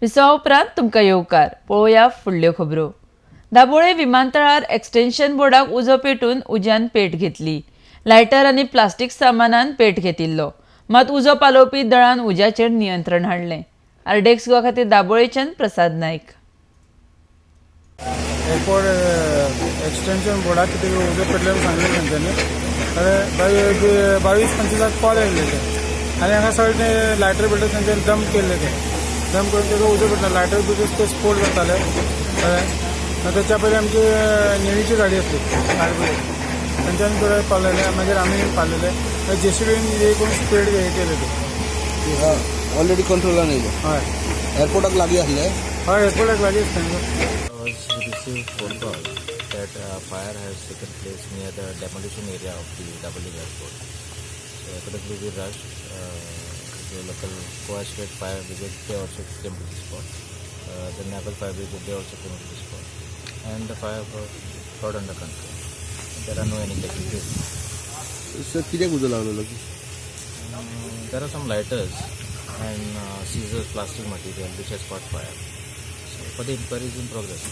विसवा उपरांत तुमकां येवकार. पळोवया फुडल्यो खबरो. दाबोळे विमानतळार एक्सटेन्शन बोर्डाक उजो पेटून उज्यान पेट घेतली. लायटर आनी प्लास्टीक सामानान पेट घेतिल्लो, मात उजो पालोवपी दळान उज्याचेर नियंत्रण हाडलें. आरडीएक्स गोवा खातीर दाबोळेच्यान प्रसाद नायक. एअरपोर्ट एक्सटेन्शन बोर्डाक कितें उजो पेटले म्हणून सांगलें तेंच्यांनी. कळ्ळें, 22:25 कॉल येयल्ले ते आनी हांगा सगळे ते लायटर बिटर तेंच्यांनी डंप केल्ले. ते डंप करून तेका उजो पेटलो. लायटर बिटर ते स्फोट जाताले, कळ्ळें. तेच्या पयलीं आमची नेवीची गाडी आसली गाडी, तेंच्यांनी थोडे पावलेले. मागीर आमी पावलेले. जेसीबीन हे करून स्पीड हे केले ते. ऑलरेडी कंट्रोलान येयले? हय. एअरपोर्टाक लागीं आसले? हय, एअरपोर्टाक लागीं आसता. Was received phone call that fire has taken place near the demolition area of the Dabolim Airport. So accordingly we rushed. The local Goa State Fire Brigade, they also came to the spot. The Naval Fire Brigade, they also came to the spot. And the fire was brought under control. There are no any casualties. Sir, कित्याक उजो लागलेलो? There are some lighters and scissors, plastic material which has caught fire. So for the inquiry is in progress.